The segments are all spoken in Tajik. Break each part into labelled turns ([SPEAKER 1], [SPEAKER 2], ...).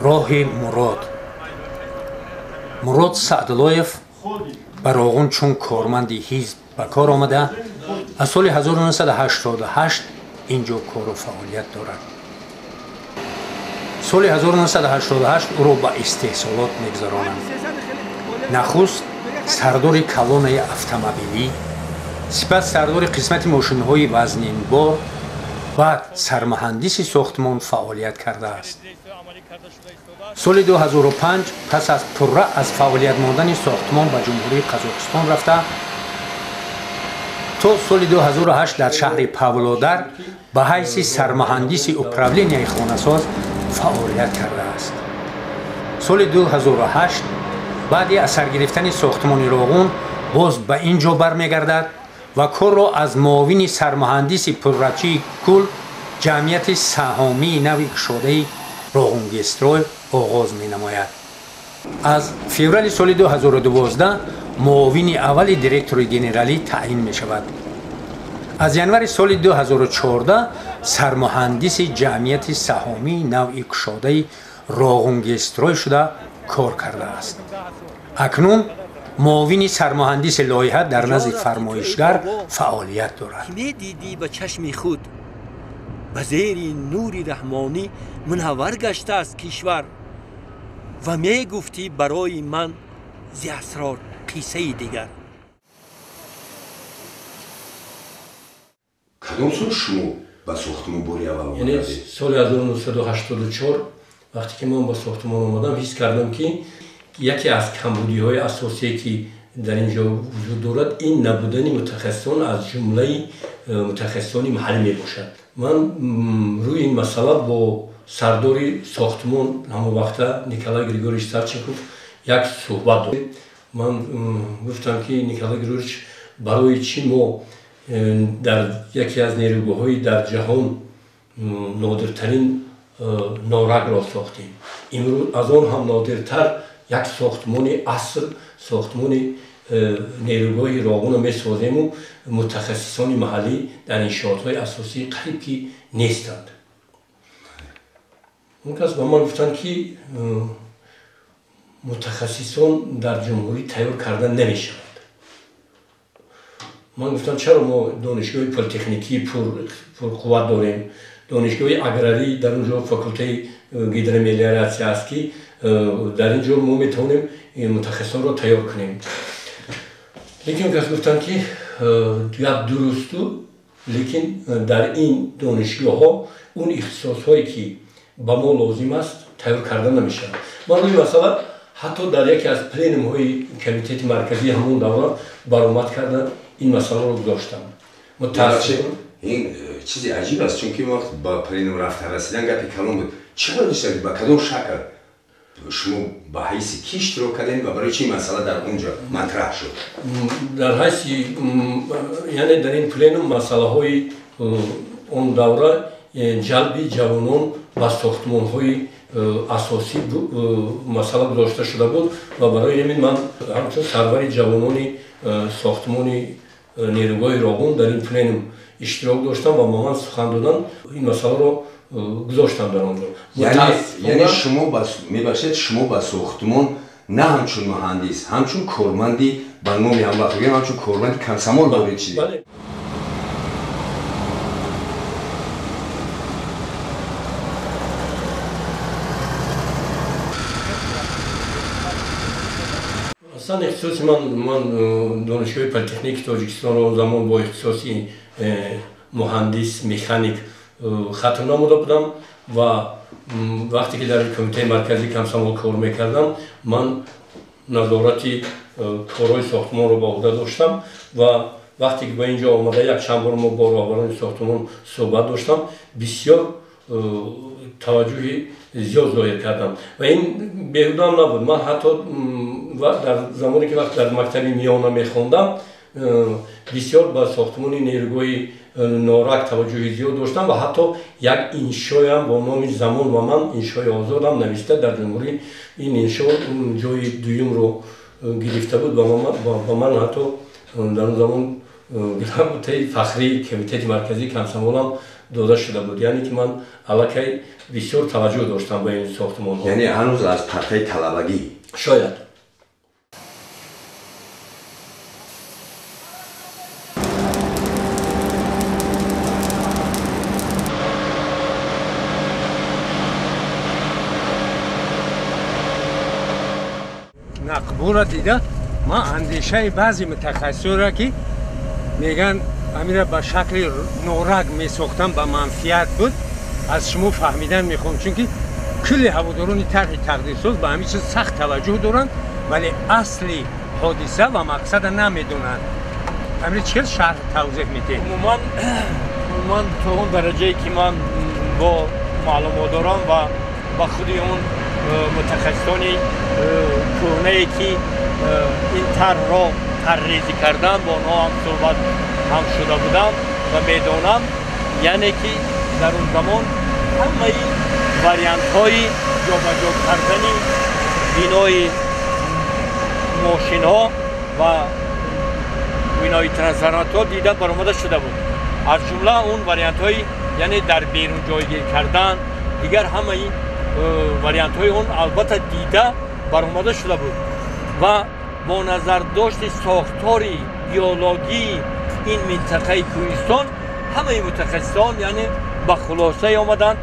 [SPEAKER 1] Роҳи Мурод. Мурод Саъдуллоев ба Роғун чун корманди ҳизб ба кор омада, аз соли 1988 инҷо кору фаъолият дорад. Соли 1988 ӯро ба истеҳсолот мегузаронанд. Нахуст сардори колоннаи автомобилӣ, сипас сардори қисмати мошинҳои вазнинбор, баъд сармуҳандиси сохтмон фаъолият кардааст. Соли 2005 пас аз пурра аз фаъолият мондани сохтмон ба Ҷумҳурии Қазоқистон рафта, то соли 2008 дар шаҳри Павлодар ба ҳайси сармуҳандиси управленияи хонасоз фаъолият кардааст. Соли 2008 баъди аз сар гирифтани сохтмони Роғун боз ба ин ҷо бармегардад ва корро аз муовини сармуҳандиси пуррачии кул ҷамъияти саҳомии нави кушодаи Роғунгестрой оғоз менамояд. Аз феврали соли 2012 муовини аввали директори генералӣ таъин мешавад. Аз январи соли 2014 сармуҳандиси ҷамъияти саҳомии навъи кушодаи Роғунгестрой шуда кор кардааст. Акнун муовини сармуҳандиси лоиҳа дар назди фармоишгар фаъолият дорад.
[SPEAKER 2] Медидӣ ба чашми худ, ба зери нури раҳмонӣ мунаввар гаштааст кишвар ва мегуфтӣ барои ман зи асрор қиссаи дигар.
[SPEAKER 3] Кадом сол шумо ба сохтмон бори аввал омадед?
[SPEAKER 4] Соли 1984 вақте ки ман ба сохтмон омадам, ҳис кардам, ки яке аз камбудиҳои асосие, ки дар ин ҷо вуҷуд дорад, ин набудани мутахассисон, аз ҷумлаи мутахассисони маҳаллӣ мебошад. Ман рӯи ин масъала бо сардори сохтмон ҳамон вақта Николай Григорьевич Савченков як суҳбат дошт. Ман гуфтам, ки Николай Григорьевич, барои чӣ мо дар яке аз нерӯгоҳҳои дар ҷаҳон нодиртарин Норакро сохтем, имрӯз аз он ҳам нодиртар як сохтмони аср, сохтмони нерӯгоҳи Роғунро месозему мутахассисони маҳаллӣ дар иншоотҳои асосӣ қариб ки нестанд? Он кас ба ман гуфтанд, ки мутахассисон дар ҷумҳурӣ тайёр карда намешавад. Ман гуфтам, чаро? Мо донишгоҳи политехникии пурқувват дорем, донишгоҳи аграрӣ, дар он ҷо факултаи гидромелиоратсия аст, ки дар ин ҷо мо метавонем мутахассисонро тайёр кунем. Лекин кас гуфтанд, ки гап дурусту, лекин дар ин донишгоҳҳо он ихтисосҳое, ки ба мо лозим аст, тайёр карда намешавад. Ман рӯи масъала ҳатто дар яке аз пленумҳои Комитети марказии ҳамон давра баромад карда, ин масъаларо гузоштам.
[SPEAKER 3] Ин чизи аҷиб аст, чунки вақт ба пленум рафта расидан гапи калон буд. Чаро дишавед, ба кадом шакл шумо ба ҳайси ки иштирок кардем ва барои чӣ масъала дар он ҷо матраҳ шуд?
[SPEAKER 4] Дар ҳайси, яъне дар ин пленум масъалаҳои он давра ҷалби ҷавонон ба сохтмонҳои асосӣ масъала гузошта шуда буд ва барои ҳамин ман ҳамчун сарвари ҷавонони сохтмони нерӯгоҳи Роғун дар ин пленум иштирок доштам ва ба ман сухан додан, ин масъаларо гузоштам дар он ҷо.
[SPEAKER 3] Яъне шумо, мебахшед, шумо ба сохтмон на ҳамчун муҳандис, ҳамчун корманди, ба номи ҳамвақт бигӯям, ҳамчун корманди комсомол ворид шидед?
[SPEAKER 4] Аслан ихтисоси ман Донишгоҳи политехники Тоҷикистонро он замон бо ихтисоси муҳандис механик хатм намуда будам ва вақте ки дар Кумитаи марказии комсомол кор мекардам, ман назорати корҳои сохтмонро ба уҳда доштам ва вақте ки ба ин ҷо омада, як чанд бор мо бо роҳбарони сохтмон суҳбат доштам, бисёр таваҷҷӯҳи зиёд зоҳир кардам ва ин беҳудаам набуд. Ман ҳатто дар замоне ки вақт дар мактаби миёна мехондам, бисёр ба сохтмони нерӯгоҳи Норак таваҷҷӯҳи зиёд доштам ва ҳатто як иншоям бо номи «Замон ва ман», иншои озодам нависта, дар ҷумҳурӣ ин иншо ҷои дуюмро гирифта буд. Ба ман ҳатто дар он замон грамотаи фахрии Комитети марказии комсомолам дода шуда буд. Яъне ки ман аллакай бисёр таваҷҷӯҳ доштам ба ин сохтмонҳо.
[SPEAKER 3] Яъне ҳанӯз аз партаи талабагӣ?
[SPEAKER 4] Шояд.
[SPEAKER 1] Нақбура дида ман андешаи баъзе мутахассисонро, ки мегӯянд амира ба шакли норак месохтан ба манфиат буд, аз шумо фаҳмидан мехоҳам, чунки кулли ҳаводорони тарҳи тақдирсоз ба ҳамин чиз сахт таваҷҷӯҳ доранд, вале асли ҳодиса ва мақсада намедонанд. Амир чӣ хел шарҳ тавзеҳ медиҳед?
[SPEAKER 4] Умуман то он дараҷае ки ман бо маълумот дорам ва ба худи он мутахассисони кӯҳнае ки ин тарҳро таррезӣ карданд, бо онҳо ҳам суҳбат ҳам шуда будам ва медонам, яъне ки дар он замон ҳамаи вариантҳои ҷобаҷо кардани бинои мошинҳо ва бинои трансформаторҳо дида баромада шуда буд. Аз ҷумла он вариантҳои яъне дар берун ҷойгир кардан, дигар ҳамаи вариантҳои он албатта дида баромада шуда буд ва бо назардошти сохтори геологии ин минтақаи кӯҳистон ҳамаи мутахассисон яъне ба хулосае омаданд,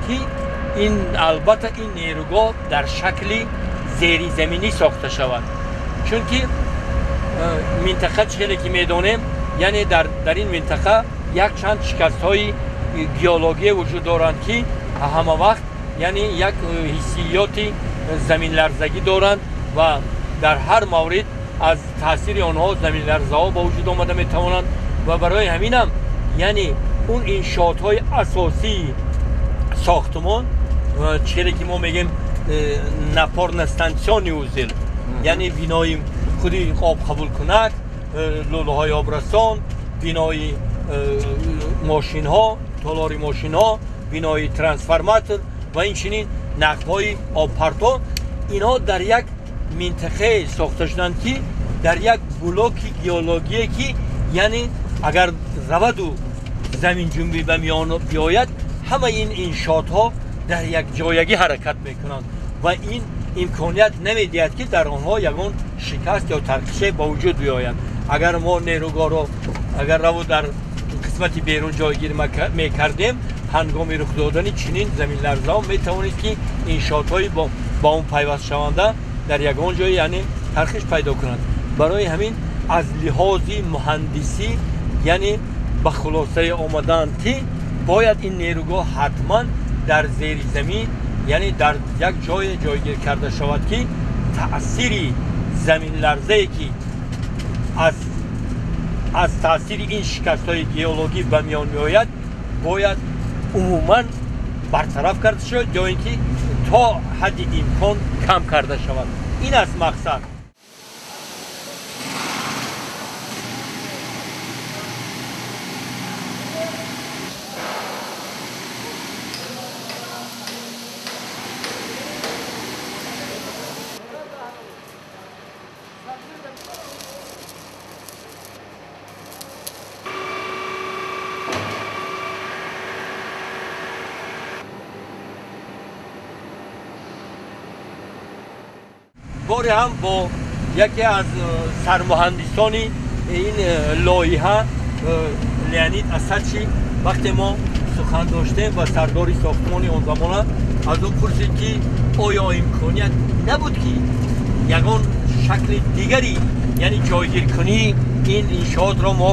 [SPEAKER 4] ки ин албатта ин нерӯгоҳ дар шакли зеризаминӣ сохта шавад, чунки минтақа чӣ хеле ки медонем, яъне дар ин минтақа якчанд шикастҳои геология вуҷуд доранд, ки ҳама вақт яъне як ҳиссиёти заминларзагӣ доранд ва дар ҳар маврид аз таъсири онҳо заминларзаҳо ба вуҷуд омада метавонанд ва барои ҳаминам яъне он иншоотҳои асосии сохтмон, чӣ хеле ки мо мегӯем напорно-станционный узел, яъне бинои худи обқабулкунак, лӯлаҳои обрасон, бинои мошинҳо, толори мошинҳо, бинои трансформатор ва инчунин нақбҳои обпарто, инҳо дар як минтақае сохта шуданд, ки дар як блоки геологие, ки яъне агар раваду заминҷунбӣ ба миён биёяд, ҳамаи ин иншоотҳо дар як ҷоягӣ ҳаракат мекунанд ва ин имконият намедиҳад, ки дар онҳо ягон шикаст ё тарқише ба вуҷуд биёяд. Агар мо нерӯгоҳро агар раву дар қисмати берун ҷойгир мекардем, ҳангоми рух додани чунин заминларзаҳо метавонист, ки иншоотҳои ба он пайвастшаванда дар ягон ҷое яъне тархиш пайдо кунанд. Барои ҳамин аз лиҳози муҳандисӣ яъне ба хулосае омаданд, ки бояд ин нерӯгоҳ ҳатман дар зери замин, яъне дар як ҷое ҷойгир карда шавад, ки таъсири заминларзае, ки аз таъсири ин шикастҳои геологӣ ба миён меояд, бояд умуман бартараф карда шавад ё ин ки то ҳадди имкон кам карда шавад. Ин аст мақсад. Боре ҳам бо яке аз сармуҳандисони ин лоиҳа Леонид Асадчи вақте мо сухан доштем ва сардори сохтмони он замона аз ӯ пурсид, ки оё имконият набуд, ки ягон шакли дигари яъне ҷойгиркунии ин иншоотро мо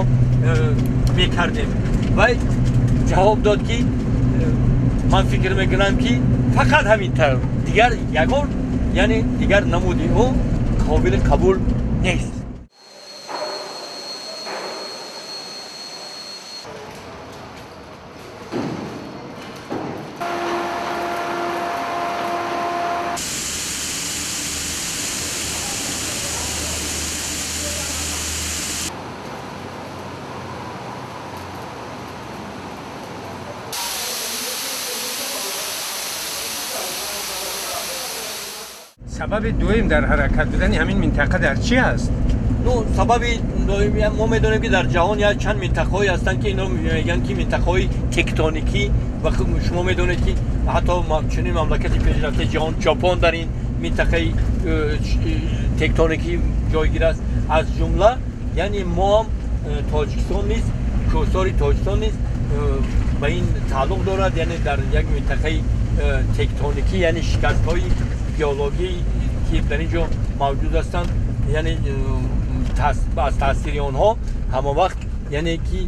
[SPEAKER 4] мекардем. Вай ҷавоб дод, ки ман фикр мекунам, ки фақат ҳамин тавр, дигар ягон яъне дигар намуди ӯ қобили қабул нест.
[SPEAKER 1] Сабаби дуюм дар ҳаракат будани ҳамин минтақа дар чӣ аст?
[SPEAKER 2] Ну, сабаби мо медонем, ки дар ҷаҳон як чанд минтақаҳое ҳастанд, ки инро мегӯянд, ки минтақаҳои тектоникӣ. Ва шумо медонед, ки ҳатто чунин мамлакати пешрафтаи ҷаҳон, Ҷопон, дар ин минтақаи тектоникӣ ҷойгир аст. Аз ҷумла, яъне мо ҳам, Тоҷикистон низ, кӯҳсори Тоҷикистон низ ба ин тааллуқ дорад, яъне дар як минтақаи тектоникӣ, яъне шикастҳои геологӣ, ки дар ин ҷо мавҷуд ҳастанд, яъне аз таъсири онҳо ҳама вақт, яъне ки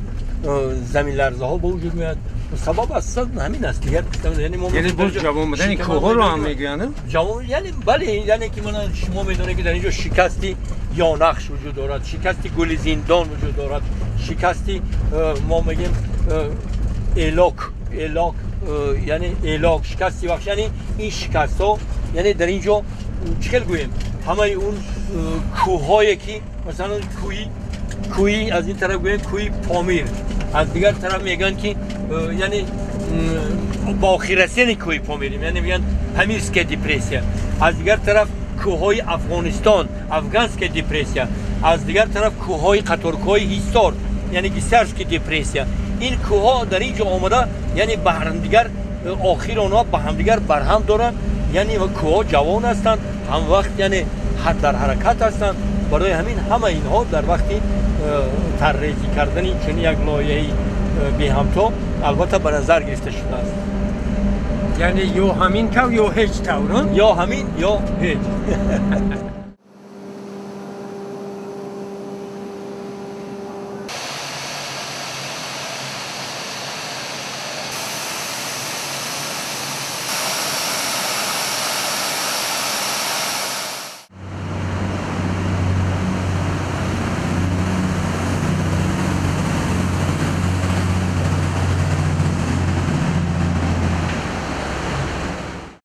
[SPEAKER 2] заминларзаҳо ба вуҷуд меояд. Сабаб асосан ҳамин аст, дигар
[SPEAKER 3] яъне мо яъне боз ҷавон будани кӯҳҳоро ҳам мегӯянд.
[SPEAKER 2] Ҷавон, яъне бале, яъне ки мана шумо медонед, ки дар ин ҷо шикасти Ёнахш вуҷуд дорад, шикасти Гули Зиндон вуҷуд дорад, шикасти мо мегӯем Элок, яъне Элок, шикасти Вахш. Яъне ин шикастҳо, яъне дар ин ҷо чӣ хел гӯем, ҳамаи он кӯҳҳое, ки масалан кӯҳи аз ин тараф гӯем кӯҳи Помир, аз дигар тараф мегӯянд, ки яъне ба охир расидани кӯҳи Помир, яъне мегӯянд Памирская депрессия, аз дигар тараф кӯҳҳои Афғонистон, Афганская депрессия, аз дигар тараф кӯҳҳои қаторкӯҳои Ҳисор, яъне Гисарская депрессия. Ин кӯҳҳо дар ин ҷо омада, яъне ба ҳамдигар охир онҳо ба ҳамдигар барҳам доранд. Яъне кӯҳҳо ҷавон ҳастанд, ҳамвақт яъне дар ҳаракат ҳастанд. Барои ҳамин ҳама инҳо дар вақти таррезӣ кардани чунин як лоиҳаи беҳамто албатта ба назар гирифта шудааст.
[SPEAKER 1] Яъне ё ҳамин тавр, ё ҳеҷ тавр.
[SPEAKER 2] Ё ҳамин, ё ҳеҷ.